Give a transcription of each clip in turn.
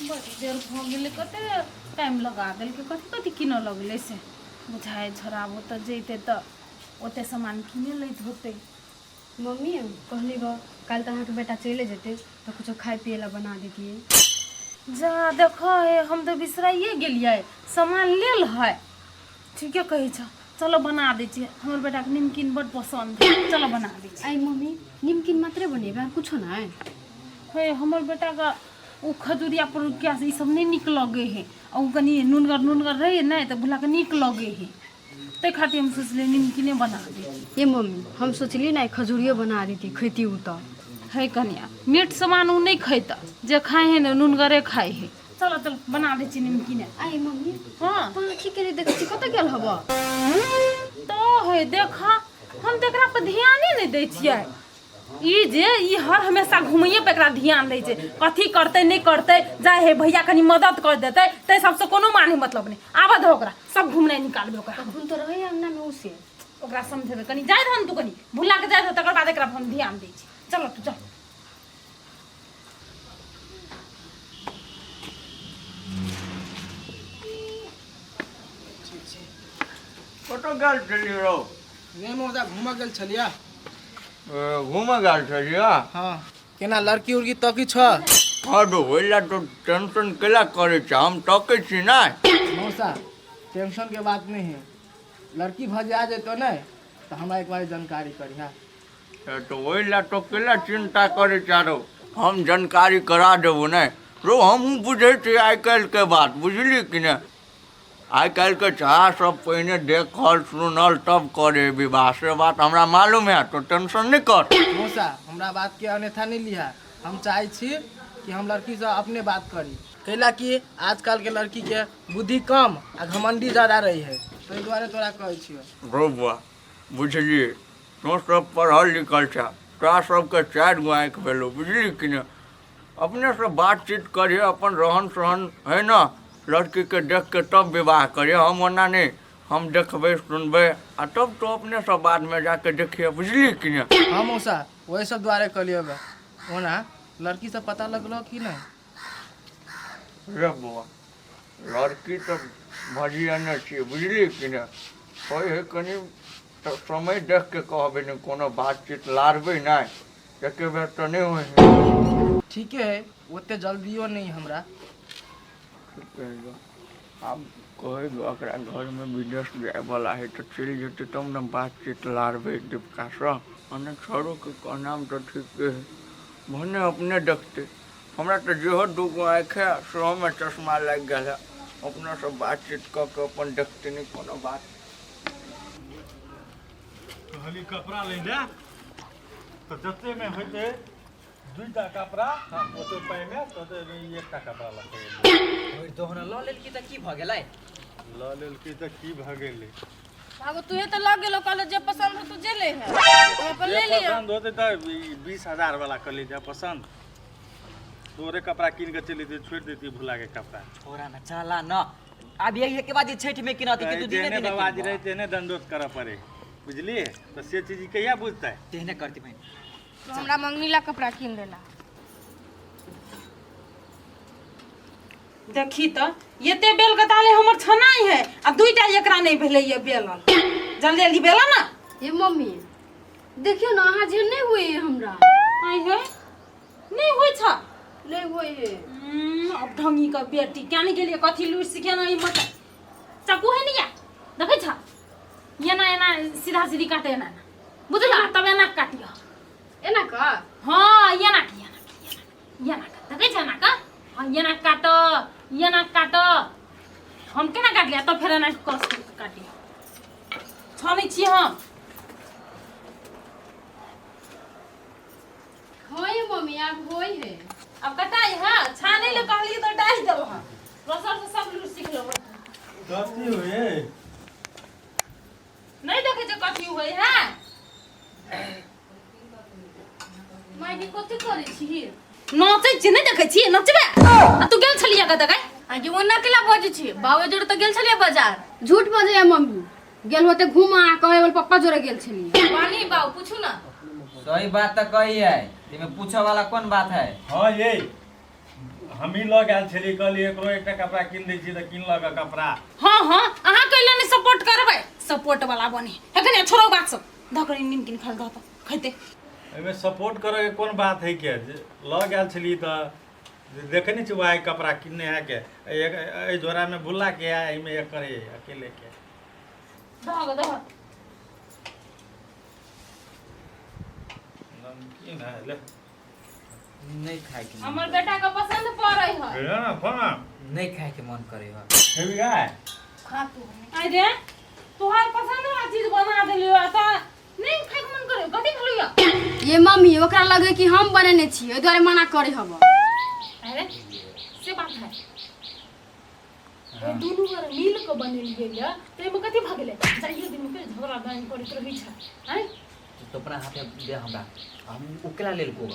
बड़ी देर भऽ गेलै, कते टाइम लगा देलकै। कथी कथी कीनऽ लगलै से बुझाइ छोड़ा। आब ओतऽ जैतै तऽ ओते सामान कीने लैत होतै। मम्मी, कहली गो काल्हि तऽ अहाँके बेटा चलि जेतै तऽ कुछो खाइ पियै लए बना देतियै। जा देख हे, हम तऽ बिसराइए गेलियै, सामान लेल है। ठीके कहै छ, चलो बना दै छियै। हमर बेटाके निमकिन बड्ड पसन्द है, चलो बना दै छियै। आइ मम्मी, निमकिन मात्रे बनेबै आर कुछो नहि? हे, हमर बेटाके ओ खजुरिया पुरुकिया से ई सब नहि नीक लगै है, आ ओ कनि नुनगर नुनगर रहै नहि तऽ भुलाके नीक लगै है। ताहि खातिर हम सोचलियै निमकिने बना दी। ये मम्मी, हम सोचलियै ने खजूरियो बना देती, खैती ओ तऽ। है कनिया, मीठ सामान ओ नहि खैता, जे खाइ है ने नुनगरे खाइ है। चलो चलो, बना दै छी निमकिने। आइ मम्मी। हँ। पाखी के नहि देखै छी, कतऽ गेल हबऽ? तऽ है देख, हम तऽ एकरा पर ध्याने नहि दै छियै। ई जे ई हर हमेशा घुमैये पर एकरा ध्यान दै छै, कथी करतै नहि करतै, जाइ है भैया कनि मदद कर देतै, ताहि सबसँ कोनो माने मतलब नहि। आबऽ दहो ओकरा, सब घुमनाइ निकालबै ओकरा। अखन तऽ रहै अंगना मे उसे। ओकरा समझेबै कनि। जाइ दहन तू, कनि भुला के जाइ दहो, तकर बाद एकरा हम ध्यान दै छी। चलो तू चल। कतऽ गेल छलियै रौ? नहि मौसा, घूमऽ गेल छलियै। घूमऽ गेल छलियै? हँ। केना, लड़की उड़की तकी छ? हँ, तो ओहि लए तो टेंशन केला करै छै? हम तकै छी नहि। मौसा, टेंशन के बात नहीं है। लड़की भजा जेतो नहि तऽ हमरा एक बार जानकारी करिहा। तऽ ओहि लए तो केला चिन्ता करै छै रौ? हम जानकारी करा देबो। नहि रौ, हमहूँ बुझै छी आइ काल्हिके बात, बुझली कि नहि? आइ काल्हिके छौड़ा सब पहिने देखल सुनल तब करे विवाह, से बात हमरा मालूम है। तो टेंशन नहि कर। मौसा, हमरा बात के अन्यथा नहीं लिहा। हम चाहै छी कि हम लड़की से अपने बात करी, कैला कि आजकल के लड़की के बुद्धि कम आ घमंडी ज्यादा रही है, ताहि दुआरे तोरा कहै छियो। रौ बौआ, बुझलियै, तोँ सब पढ़ल लिखल छह, तोरा सबके चारि गो आँखि भेलौ, बुझली कि नहि? अपनेसँ बातचीत करिहे, अपन रहन सहन है ने लड़कीके देख के तब विवाह करिहे। हम ओना नहि, हम देखबै सुनबै आ तब तो अपनेसँ बादमे जाके देखिहे, बुझली कि नहि? हाँ मौसा, वही सब दुआरे कहलियो बा। ओना लड़की सब पता लगलो कि नहीं? रे बौआ, लड़की तऽ भजियने छियै, बुझली कि नहि? होइ हइ कनि तऽ समय देख के कहबै ने, कोनो बातचीत लारबै नहि, एके बेर तऽ नहि होइ हइ। ठीके है, ओते जल्दियो नहीं हमरा। आब कहै ओकरा घरमे विदेश जायवला हइ तऽ चलि जेतै तब ने बातचीत लारबै दीपिकासँ। ओना छौड़ोके कहनाम तऽ ठीके हइ, भने अपने देखतै। हमरा तऽ जेहो दूगो आँखि हइ सेहोमे चश्मा लागि गेल हइ। अपनासँ बातचीत कऽ कऽ अपन देखतै, नहि कोनो बात। कहली कपड़ा लै ले तऽ जतेमे होइतै दुईटा कपड़ा, ओते पाइमे तते एकटा कपड़ा लऽ के एलियै। ओहि दोहरा लऽ लेलकी तऽ की भऽ गेलै? लऽ लेलकी तऽ की भऽ गेलै? बाबू, तुहे तऽ लऽ गेलो, कहलो जे पसन्द हो तू जे ले है, हम अपन जे ले लिअ। पसन्द होतै तऽ ई 20,000 वाला कहली जे पसन्द, तोरे कपड़ा कीन के चलि जेतै, छोड़ि देती भुला के कपड़ा। छोड़ा न, चला न। आब यही के बाद जे छठि में किनती कि तू दिने जेहने दिने बाबाजी किनबह। रहे तेहने दंडोत करऽ पड़े, बुझलियै? तऽ से चीज ई कहिया बुझतै? तेहने करती बहिन। तू हमरा मंगनी ला कपड़ा कीन देला। देखी तऽ एते बेल के दाले हमर छनाइ है आ दुईटा एकरा नहि भेलै ये बेलल। जल्दी जल्दी बेला ना। ये मम्मी, देखियो ना, अहाँ जे नहीं हुए हमरा। आइ हे, नहि होइ छ? नहीं हुए है। अब ढंगी के बेटी क्या नहीं गेलियै, कथी लुरि सीखे ना। ई मत चाकू है नहीं या, देखै छ, एना एना सीधा सीधी काटे, एना एना, बुझला? तब एना काटियो। एना का? हाँ, एना के एना के एना एना के, देखै छ, एना का। हाँ, एना काट, एना काट। हम केना काटलियै? तब फेर एना कस के काटियो। छानै छी हम। होय मम्मी, आब होय है। अब कटाई है, छानै ले कहलियै तऽ डालि देलह। रसर से सब लूर सीख लेबै। कथी हुए? नहि देखै छै कथी होइ है। माय के कथी करै छी? नाचै छी, नहि देखै छी? नचबै आ तू गेल छलियै कतऽ गै? आगे ओना केला बजै छी? बाबू जोड़े तऽ गेल छलियै बाजार। झूठ बजैया मम्मी, गेल होते घूमा, कहे बोल पप्पा जोरे गेल छलियै। पानी बाबू, पूछू ना। सही बात तऽ कही है, एहिमे पूछऽ वाला कोन बात है? हाँ ये, हमही लऽ गेल छलियै, कहलियै एकरो एकटा कपड़ा कीन दै छी तऽ कीनलक कपड़ा। हाँ हाँ, अहाँ कैला नहीं सपोर्ट करबै, सपोर्ट वाला बने एखने। छोड़ो बात सब, धऽ कनी नीमकिन खाल दऽ तऽ खैते। एहिमे सपोर्ट करऽके कोन बात है के जे लऽ गेल छलियै तऽ देखै नहि छी वएह कपड़ा किनने है के एहि झोरामे भुल्ला के है, एहिमे एकर है अकेले के। दऽ गऽ दऽ। नमकीन है, ले। नहीं खाए के मन। हमर बेटा के पसंद पड़ै है। ले ना, खा ना। नहीं खाए के मन करे है। खेबी गाय? खा तू। अरे तोहार पसंद वाला चीज बना देलियो त नहीं खाए के मन करे? कथी खलियो? ये मम्मी, ओकरा लगे कि हम बनेने छियै, ओहि दुआरे मना करे हब। अरे से बात है? ए दुनू गोरे मिल के बनेलियै या तऽ एहिमे कथी भऽ गेलै? जाइयो दिन के झगड़ा दाइन करैत रहै छै आँय। तो अपना हाथे दे हमरा, हम ओकरा लेल को।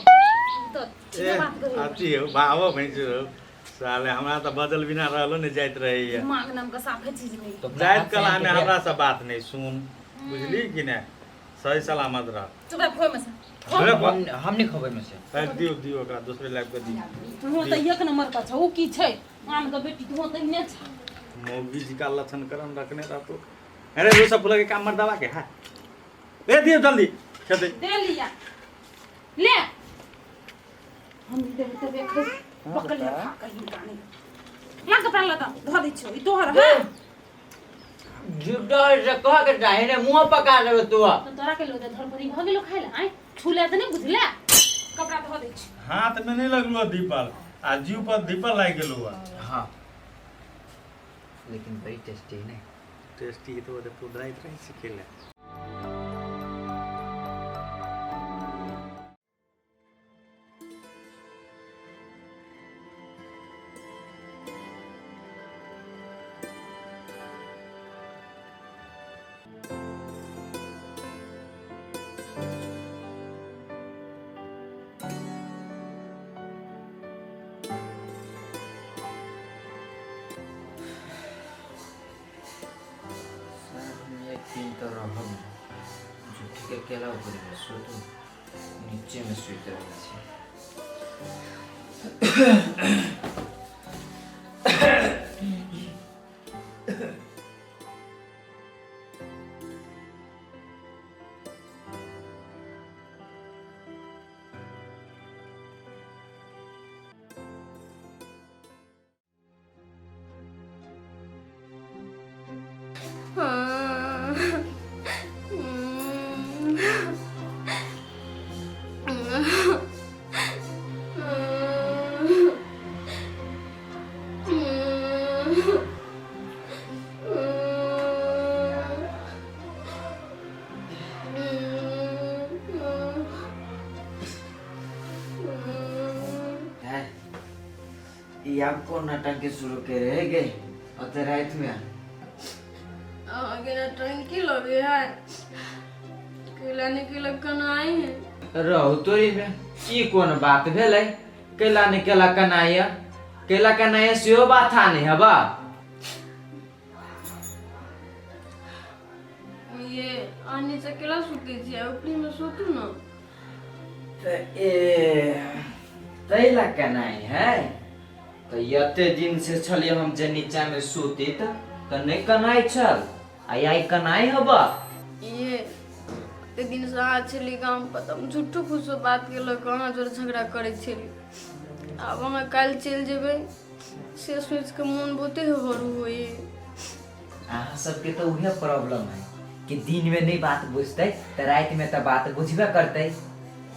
तऽ ठीके बात कहै। अथी हो भावो भैंसुर हो साले, हमरा तऽ बदल बिना रहलो नहि जाइत रहैया। दिमाग नाम के साफे चीज नहीं। तो अपना जाइत हाथ से कला आनिके मे दे। हमरा से बात नहीं सुन, बुझली कि नहि? सही सलामत रह। चुप रह, खोइ में से। हम नहीं खबै में से। ए, दियौ दियौ ओकरा, दोसरे लाइफ के दियौ। तू तऽ एक नंबर का छौ। ओ की छै आन के बेटी, तू तऽ नहि छ। मौगी जी का लक्षण करम रखने रहतो। अरे वो सब फूल के काम मर्दावा के है, दे दियो जल्दी खेते। दे लिया, ले, हम देबे तबे खै। पकड़ ले, खा कहीं का नहीं। ला कपड़ा लगा धो दै छियौ, ई तोहर है। झूठो से कह के चाहे ने मुंह पका देबे तू। तो तोरा के लोदे धर परी भऽ गेलो खाइ ला आँय, छूले तऽ नहि बुझले। कपड़ा धो दै छी। हाथ में नहीं लगलो दीपल आ जीव पर दीपल लागि गेलो। हाँ, लेकिन बड़ी टेस्टी है। नहीं टेस्टी तो ओते पुदराइत रहै छै खेले। हम एक दिन तो रहब झूठी के केला ऊपर में सुतू, नीचे में सुति रहल छी। है ई आब कोन नौटंकी शुरू करे है गे ओते राति में? अहाँके नौटंकी लगे है? केला नहीं केला कनाई है। रहू तोरी में, ई कोन बात भेलै? कैला ने केला कनाया, कैला कनाया सेहो बात था नहीं हबा। ये अहाँ नीचा केला सुतै छियै? ऊपरी में सुतू ने। तऽ ए तैला कनाई है? तऽ एते दिन से छलियै हम जे नीचा में सुतित तऽ नहि कनाई छल, आ आइ कनाई हबा? ये एते दिन से अहाँ छली गाम पर तऽ हम झूठो फूसो बात के लऽ कऽ अहाँ जोर झगड़ा करै छली। आब अहाँ काल्हि चलि जेबै से सोचि कऽ मोन बहुते हरू होइए। अहाँ सबके तऽ उहे प्रॉब्लम है कि दिन में नहीं बात बुझतै तऽ राति में तऽ बात बुझबे करतै।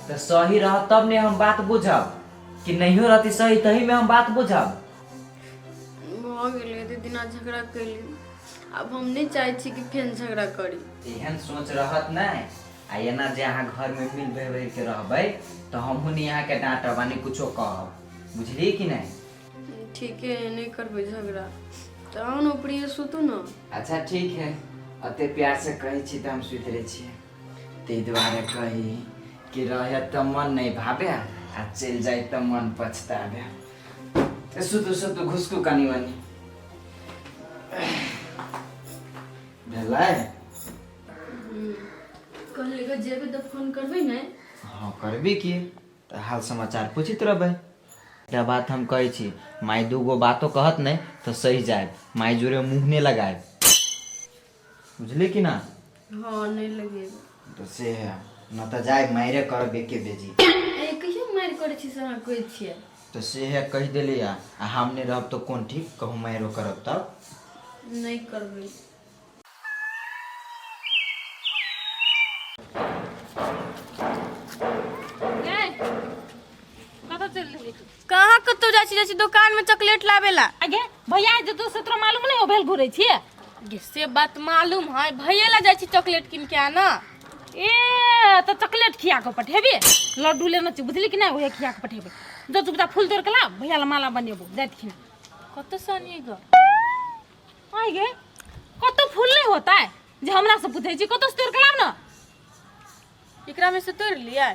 तऽ सही रहत तब ने हम बात बुझब, कि नहियो रहती सही तही में हम बात बुझब? भऽ गेलै, एते दिना झगड़ा केली, आब हम नहि चाहै छी कि फेर झगड़ा करी। एहन सोच रहत नहि आ एना जे अहाँ घरमे मिल भरि के रहबै तऽ हमहूँ नहि अहाँके डाँटब आ नहि कुछो कहब, बुझलियै कि नहि? ठीके है, नहि करबै झगड़ा। तऽ अहाँ ने ऊपरिये सुतू ने। अच्छा ठीक है, अते प्यार से कहै छी तऽ हम सुति रहै छियै। ताहि दुआरे कही कि रहे तऽ मन नहि भावे आ चलि जाय तऽ मन पछतावे। ए, सुतू सुतू, घुसकू कनि मनि भेलै। कहलियै कि जेबै तऽ फोन करबै ने? हँ, करबी की, तऽ हाल समाचार पूछैत रहबै। एकटा बात हम कहै छी माय दूगो बातो कहत नहि तऽ सहि जायब माय जोरे मुँह नहि लगायब बुझली कि ना हँ नहि लगेबै तऽ से है न तऽ जाय मारे करब एके बेजी ए कहियो मारि करै छी से अहाँ कहै छियै तऽ से है कहि देली आ हम नहि रहब तऽ कोन ठीक कहूँ मारो करब तब नहि करबै कतऽ चलि रहली तू? कहाँ कतौ जाइ छी जाइ छी दोकान में चॉकलेट लाबे ला आगे भैया जे तू से तोरा मालूम नहीं हो भेल घुरै छियै गे से बात मालूम है भैया ला जाइ छी चॉकलेट कीन के आना ए तऽ चॉकलेट खिया कऽ पठेबे लड्डू लेना छै बुझली कि नहि उहे खिया कऽ पठेबे जो चुपचाप फूल तोड़ के ला भैया ला माला बनेबो जाइत खिना कतौ से आनिए ग आइ गे कतौ फूल नहीं होता है जे हमरा से पूछै छी कतौ से तोड़ के लाब ना एकरा में से तोड़ लिया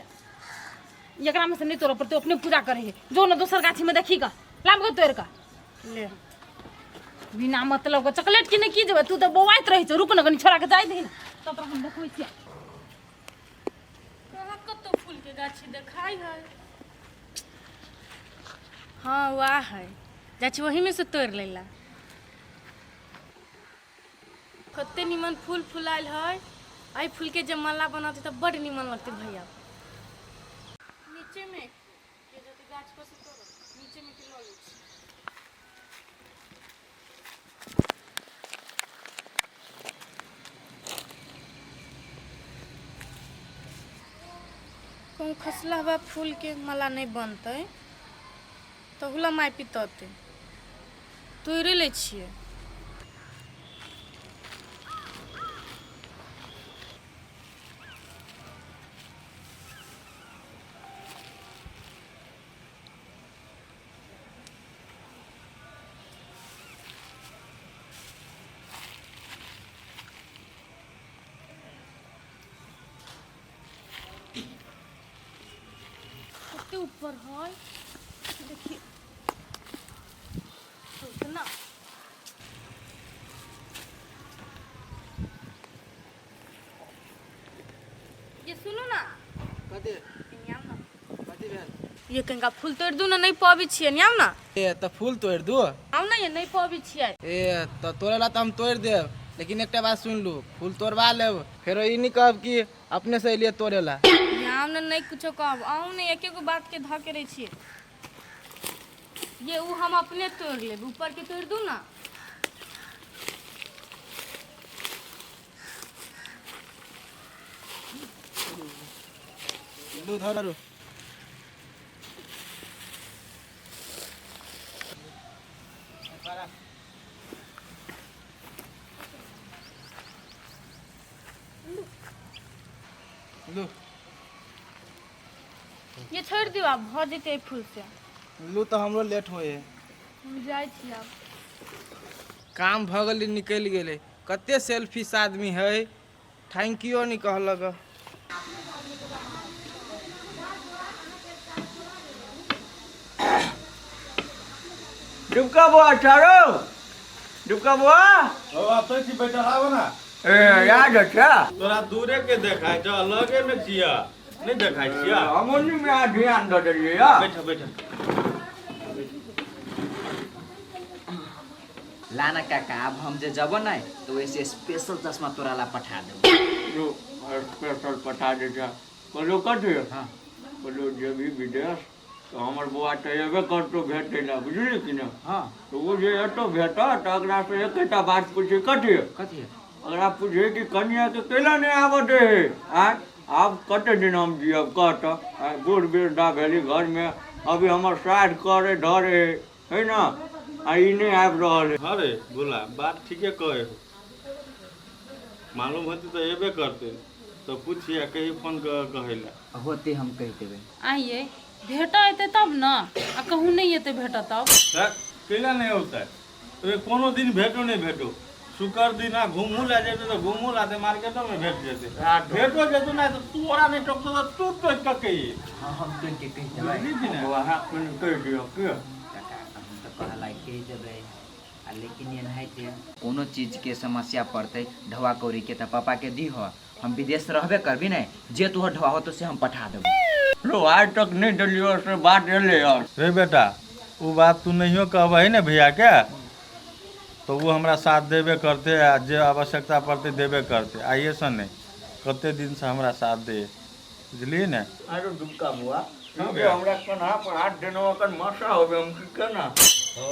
एकरा में से नहीं तोड़ऽ पड़तै अपने पूजा करे है जो ना दोसर गाछी में देखी गा लाब के तोड़ के ले बिना मतलब के चॉकलेट किने की जेबै तू तऽ बौआइत रहै छौ रुक न कनी छोड़ा के जाय दही न तब तोरा हम देखबै छियै कहाँ कतौ फूल के गाछी देखाई है हाँ वाह है जाइ छी वही में से तोड़ लेला कते निमन फूल फुलायल है एहि फूल के जे माला बनतै तऽ बड्ड निमन लगतै भैया नीचे में के जते गाछ पर से तोड़ो नीचे में के लऽ लै छी कहूँ खसला हवा फूल के माला नहि बनतै तहुला माय पिततै तोड़ि लै छियै कते ऊपर है देखिए उतना ये सुनू ना कथी एने आउ ना कथी भेल ये कनिका फूल तोड़ि दू ने नहि पबै छियै एने आउ ना ए तऽ फूल तोड़ि दू आउ ना ये नहि पबै छियै ए तऽ तोड़े ला तऽ हम तोड़ि देब लेकिन एकटा बात सुनि लू फूल तोड़बा लेब फेरो ई नहि कहब कि अपने से एलियै तोड़े ला ये आउ ने नहि कुछो कहब आउ ने एके गो बात के धऽ के रहै छियै ये उ हम अपने तोड़ लेब ऊपर के तोड़ दू ना लू धरू लू ये छोड़ दियो आब भऽ जेतै एहि फूल से लू तऽ हमरो लेट होइ है हम जाइ छी आब काम भऽ गेलै निकलि गेलै कते सेल्फिश आदमी है thank U नहि कहलक डुबका बुआ चारो डुबका बुआ ओ आबै छी बैठल आबो ना ए याद छै तोरा दूरे के देखाय छौ लगे में छिया नहीं देखाय छिया हम ओनी में आ ध्यान दऽ देलियै या बैठ बैठ ला ना काका आब हम जे जबो ने तऽ ओहिसे स्पेशल चश्मा तोरा ला पठा देबो जो स्पेशल पठा दे छै कहलहुँ कथी हाँ कहलहुँ जेबही विदेश तऽ हमर बौआ तऽ एबे करतौ भेटै लए बुझली कि नहि हाँ तऽ ओ जे एतौ भेटत तऽ ओकरासँ एकेटा बात पूछी कथी कथी ओकरा पूछे कि कनियाके कैला नहि आबऽ दे हे आँय आब कते दिन हम जियब कह तऽ आँय बूढ़ वृद्धा भेली घरमे अभी हमर श्राद्ध करे धरे है है ने आ ई नहि आबि रहल है हाँ रे बोला बात ठीके कहे हो मालूम होती तो एबे करते तो पूछिए कही फोन कर कहे ला होते हम कहि देबै आइए भेट एतै तब ने आ कहूँ नहि एतै भेट तब कैला नहीं होता है तो कोनो दिन भेटो नहीं भेटो शुक्र दिन आ घूमू ला जेते तो घूमू लाते मार्केटो में भेट जेते भेटो जेतो ना तो तोरा नहीं टोकतो तो तू टोक के कही हाँ हम टोकि के कहि देबै बुझली कि ना वएह कनि कहि दिअ की काका हम तऽ कहला कहि देबै आ लेकिन एनाहिते कोनो चीजके समस्या पड़तै ढौआ कौड़ीके तऽ पापाके दीह हम विदेश रहबे करबी ने जे तोहर ढौआ होतो से हम पठा देबो। रो आइ तक नहि देलियो से बात एलै हन। रे बेटा, ओ बात तू नहियो कहबही ने भैयाके तऽ ओ हमरा साथ देबे करतै आ जे आवश्यकता पड़तै देबे करतै। आइएसँ नहि, कते दिनसँ हमरा साथ दै, बुझलियै ने? आरो दुबका बुआ, हँ ई जे भैया। हमरा कन्हा पर हाथ देलहुँ अखन मौसा होबे हम की केना? ओ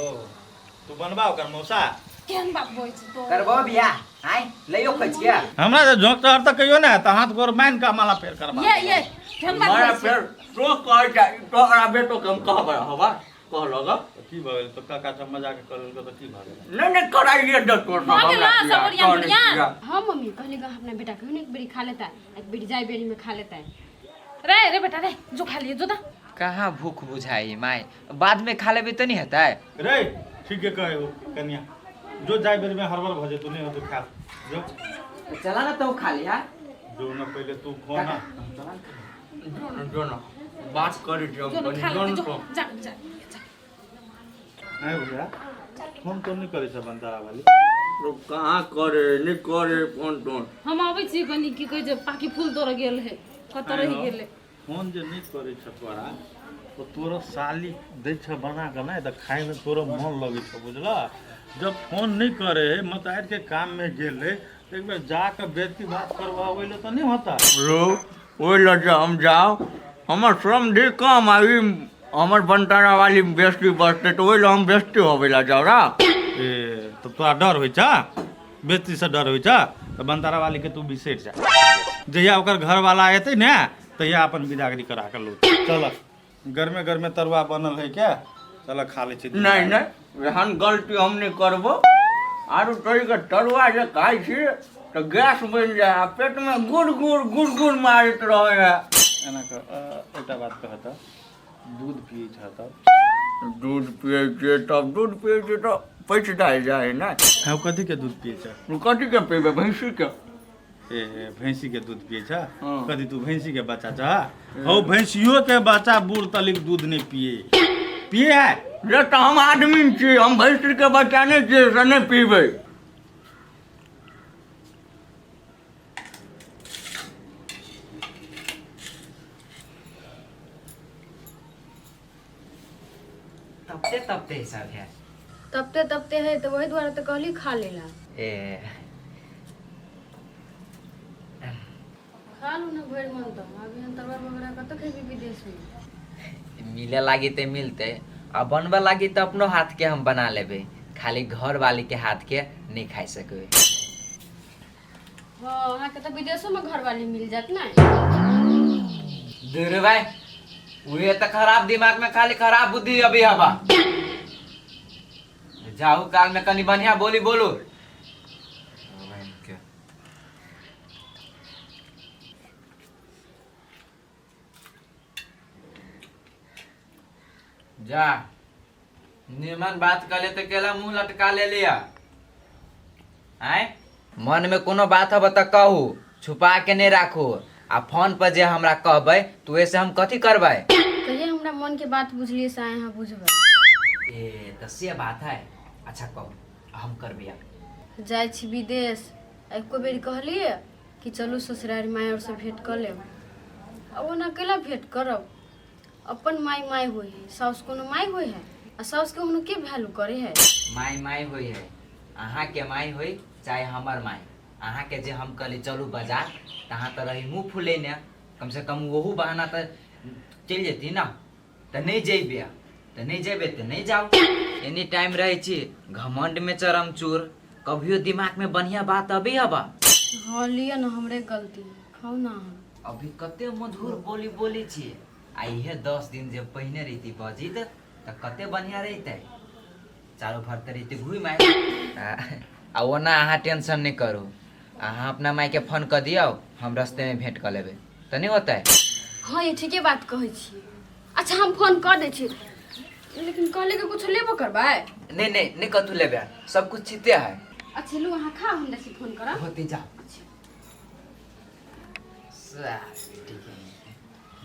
तू बनबा ओकर मौसा। केहन बात बजै छी तो? करबो बियाह आय लइयो खोज के। हमरा जे झोंक चढ़ तऽ कहियो ने तऽ हाथ गोर बान्हि कऽ माला फेर करबा। ये ये केहन बात मारा बजै छी? फेर तो कहै छै तोरा बेटो के हम कहबै हवा कहलक। की भऽ गेल तऽ काका सब मजाक कऽ लेलकै तऽ की भऽ गेल? नहि नहि कराइए देतो सब भऽ गेल हमरा ना, सब बियाह, ओरियान तहन पुरियान? बियाह। हाँ मम्मी कहली गा अपना बेटा कहियो ने एक बेरी खा लेता, एक बेरी जाय बेरी में खा लेता। रे रे बेटा रे, जो खा लिए जो दा। कहाँ भूख बुझाई माय, बाद में खा लेबै तऽ नहि हेतै? रे ठीके कहे हो कनिया, जो जाय बेर में हड़बड़ भऽ जेतौ, नहि होतौ खायल जो। चला ना तू खा लिहा। जो न पहिले तू खो ना। जो न जो न बात करै छी हम जो न कनि खा जो ले न जो तो। जा जा जा। नहीं भैया, फोन तो नहीं करे छै बनतारा वाली? तो कहाँ करे नहि करे फोन तोन। हम आबै छी कनि, की कहै छै, पाकी फूल तोड़ गेल है, कतऽ रहि गेलै? फोन जे नहि करै छ तोरा, ओ तोरो साली दै छ बना कऽ नहि तऽ खायमे तोरो मन लगै छौ, बुझलह? जब फोन नहि करे है, मतारिके काममे गेल है, तऽ एक बेर जा कऽ बेजती बात करबाबै लए तऽ नहि होता? रो ओहि लऽ जे हम जाउ, हमर समधि कम आ ई हमर बनतारा वाली बेस्ती बसतै तऽ ओहि लए हम बेस्ती होबै लए जाउ रा? ए तऽ तोरा डर होइ छ, बेजतीसँ डर होइ छ, तऽ बनतारा वालीके तू बिसरि जा। जहिया ओकर घरवाला एतै ने तहिया अपन बिदागरी करा कऽ लौट चल। गरमे गरमे तरुआ बनल है क्या, चल खा लै छी। नहि नहि, एहन गलती हम नहि करबो। आरो तोरीके तरुआ जे खाइ छी तऽ गैस बनि जाइ आ पेटमे गुड़ गुड़ गुड़ गुड़ मारैत रहै है। एना कह, एकटा बात कह तऽ, दूध पियै छह तब? दूध पियै छियै तब, दूध पियै छियै तऽ पचि जाइ जाइ है ने। हँ, कथीके दूध पियै छह? कथीके पीबै, भैंसीके। ए भैंसीके दूध पियै छह? हँ। कथी तू भैंसीके बच्चा छह? हौ, भैंसियोके बच्चा बूढ़ तलिक दूध नहि पिए पिए है। जे तऽ हम आदमी छी, हम भैंसीके बच्चा नहि छियै से नहि पीबै। तपते तपते सब है। तपते तपते है तऽ वही दुआरे तऽ कहली खा लेला। ए खा लू ने भरि मन, तऽ अभी हम तरुआ वगैरह कतऽ खेबी विदेश में? मिले लागी तऽ मिलतै आ बनबऽ लागी तऽ अपनो हाथ के हम बना लेबै, खाली घर वाली के हाथ के नहि खाइ सकबै। हाँ, अहाँके तऽ विदेशोमे घरवाली मिल जायत ने। दूर भाई, उहे तऽ खराब दिमाग में खाली खराब बुद्धि अभी हवा। जाहू काल में कनी बढ़िया बोली बोलू। जा, निमन बात कहले तऽ केला मुंह लटका ले लिया आय? मन में कोनो बात हब तऽ कहू, छुपा के नहीं राखू। आ फोन पर जे हमरा कहबै तो ओहिसे हम कथी करबै? कहिए हमरा मन के बात बुझलिए से आइ अहाँ बुझबै। ए तऽ से बात है। अच्छा कहू, हम करबै आब। जाइ छी विदेश, एको बेर कहलिए कि चलू ससुरारि माय आओर से भेंट कऽ लेब? आ ओना केला भेंट करब? अपन माय माय होइ है, साउस कोनो माय होइ है? आ साउस के कोनो के वैल्यू करे है? माय माय होइ है, अहाँके माय होइ चाहे हमर माय। अहाँके जे हम कहली चलू बाजार तऽ अहाँ तऽ रही मुँह फुलेने, कम से कम ओहू बहाना तऽ चलि जेती ने। तऽ नहि जेबै तऽ नहि जेबै तऽ नहि जाउ। एनी टाइम रहै छी घमंड में चरम चूर, कभियो दिमाग में बढ़िया बात अबे हबा? हाँ लिअ ने, हमरे गलती है, खाउ ना अहाँ। अभी कते मधुर बोली बोली छी आ इहे 10 दिन जे पहिने रहिती बजित तऽ कते बढ़िया रहितै, चारू भर तऽ रहिते घुमि आयल। आ ओना अहाँ टेंशन नहि करू, अहाँ अपना मायके फोन कऽ दियौ, हम रस्तेमे भेंट कऽ लेबै तऽ नहि होतै? हाँ ये ठीके बात कहै छी। अच्छा हम फोन कऽ दै छी, लेकिन कहले के कुछ लेबो करबै? नहि नहि नहि, कथू लेबै, सब कुछ छिते है। अच्छा लू अहाँ खाउ, हम जाइ छी फोन करब। होते जाओ।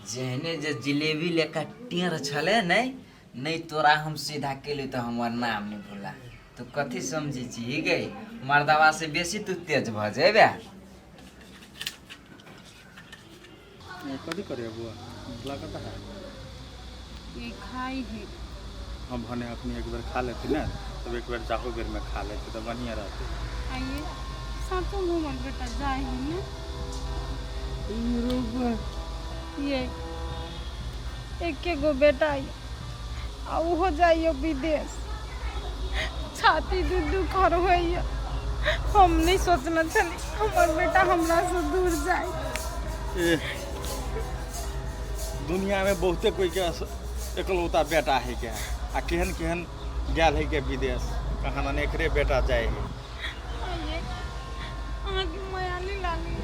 जेहने जे जिलेबी लेकर टेढ़ छलै नहि नहि, तोरा हम सीधा केली तऽ हमर नाम नहि भूला। तू कथी समझै छी गई, मर्दवा से बेसी तू तेज भऽ जेबे। कथी करे बुआ लागत है ई खाई है। हम भने अपने एक बेर खा लेती ने तब एक बेर जाहो बेर में खा लेती तऽ बढ़िया रहते। आइए साचो में हमर बेटा जाए है ने। ये एके गो बेटा ये आ उहो जाइयो विदेश, छाती दू दू खर होइए। हम नहीं सोचने छली हमर बेटा हमरा से दूर जाए। ए, दुनिया में बहुते कोई के एकलौता बेटा है के आ केहन केहन गेल है के विदेश, कहाँ ने एकरे बेटा जाए है। आइए अहाँके माया नहीं लागी?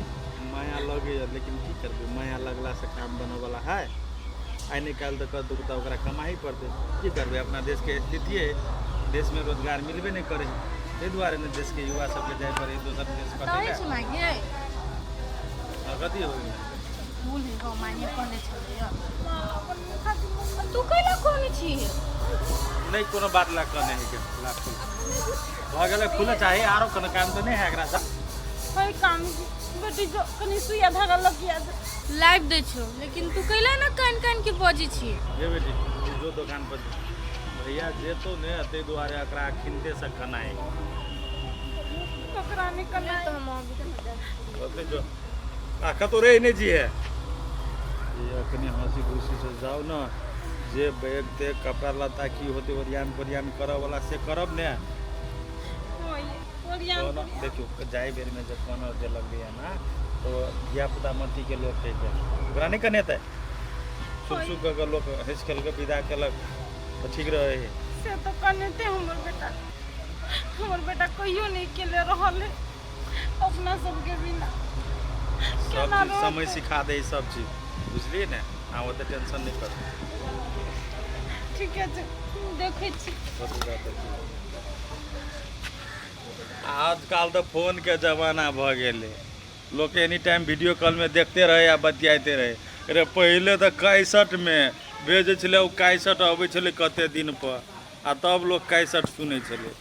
माया लगैए, लेकिन की करबै, माया लगला से काम बनऽ वाला है? आइ नहि काल्हि तऽ कतहु तऽ ओकरा कमाही पड़तै। की करबै, अपना देशके स्थिति है, देशमे रोजगार मिलबे नहि करै है, ताहि दुआरे ने देशके युवा सबके जाय पड़ै है दोसर देश तै कतै। छै मागे। कथी हो गेलै? फूल है हो, माने कहने छलैया। तू कैला कहने छी? नहि, कोनो बात ला कहने है के ला फूल भऽ गेलै, फूले चाही, आरो कोनो काम तऽ नहि है एकरा से। है काम की बेटी, जो कनी सुइया धागा लगिया दे। लाइव दै छौ, लेकिन तू कैला ने कान कान के बजै छी? हे बेटी, तू जो दोकान पर, भैया जेतौ ने ताहि दुआरे एकरा अखिनते से कनाइ। ककरा नहीं कनाइ? तऽ हम अभी ओते जो आ कतौ रहि नहि जिहे। ई अखनी हँसी खुशी से जाउ ने, जे बैग तेग कपड़ा लत्ता की होतै ओरियान पोरियान करऽ वाला से करब ने। ओरियान। कोनो देखियौ, जाय बेरमे जे कोनो जे लगबैया ना तऽ धिया पुता मतीके लोक है के ओकरा नहि कनेतै, सुख सुख कऽ के लोक हँसि खेल कऽ विदा केलक तऽ ठीक रहै है। से तऽ कनेते हमर बेटा, हमर बेटा कहियो नहीं अकेले रहल है अपना सबके बिना। सब केना चीज समय रहतै? सिखा दै सब चीज, बुझलियै ने? अहाँ ओते टेंशन नहि करू। ठीके छै, देखै छी। आजकल तऽ फोनके जमाना भऽ गेलै, लोक एनी टाइम वीडियो कॉलमे देखते रहै आ बतियाइते रहै। अरे पहिले तऽ कैसेटमे भेजै छलै, ओ कैसेट अबै छलै कते दिन पर आ तब लोक कैसेट सुनै छलै।